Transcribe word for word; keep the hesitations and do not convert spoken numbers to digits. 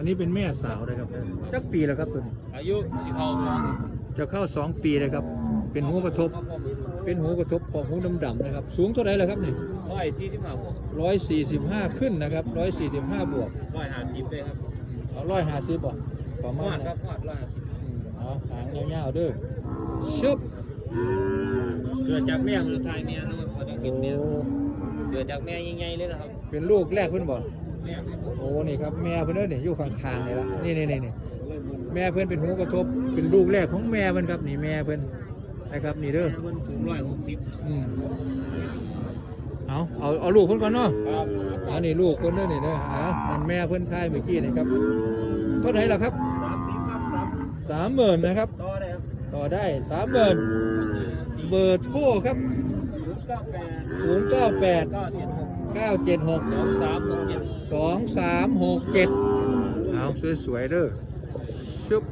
นี่เป็นแม่สาวนะครับ จักปีแล้วครับตัวนี้ อายุสิบเท่าสอง จะเข้าสองปีเลยครับ เป็นหูกระทบ เป็นหูกระทบของหูดำๆนะครับ สูงเท่าไหร่แล้วครับนี่ ร้อยสี่สิบห้า ร้อยสี่สิบห้าขึ้นนะครับ ร้อยสี่สิบห้าบวก ร้อยห้าสิบเลยครับ เอาร้อยห้าสิบบ่ประมาณ ครั นะ บคอดร้อยห้าสิบ อืมเอาหางยาวๆเด้อชึบ เกิดจากแม่มันทายแม่นะมันพอจะ โอ้ เห็นแม่เกิดจากแม่ใหญ่ๆเลยนะครับ เป็นลูกแรกเพิ่นบ่ แม่ โอ้นี่ครับแม่เพิ่นเด้อนี่อยู่ข้างๆนี่ละนี่นี่นี่นี่แม่เพิ่นเป็นหูกระทบ เป็นลูกแรกของแม่เพิ่นครับ นี่แม่เพิ่นนะครับ นี่เด้อ แม่มันสูงร้อยหกสิบ อืมเอาเอาเอาลูกเพิ่นก่อนเนาะ ครับ อันนี้ลูกเพิ่นเด้อนี่เด้อเอามันแม่เพิ่นทายเมื่อกี้นี่ครับ เท่าไหร่ล่ะครับ สามสิบครับสาม สามหมื่นนะครับ ต่อได้ครับ ต่อได้สามหมื่นเบอร์โทรครับ ศูนย์เก้าแปด ศูนย์เก้าแปด เก้าเจ็ดหก เก้าเจ็ดหก สองสามหกเจ็ด สองสามหกเจ็ดเอาสวยๆเด้อชึบ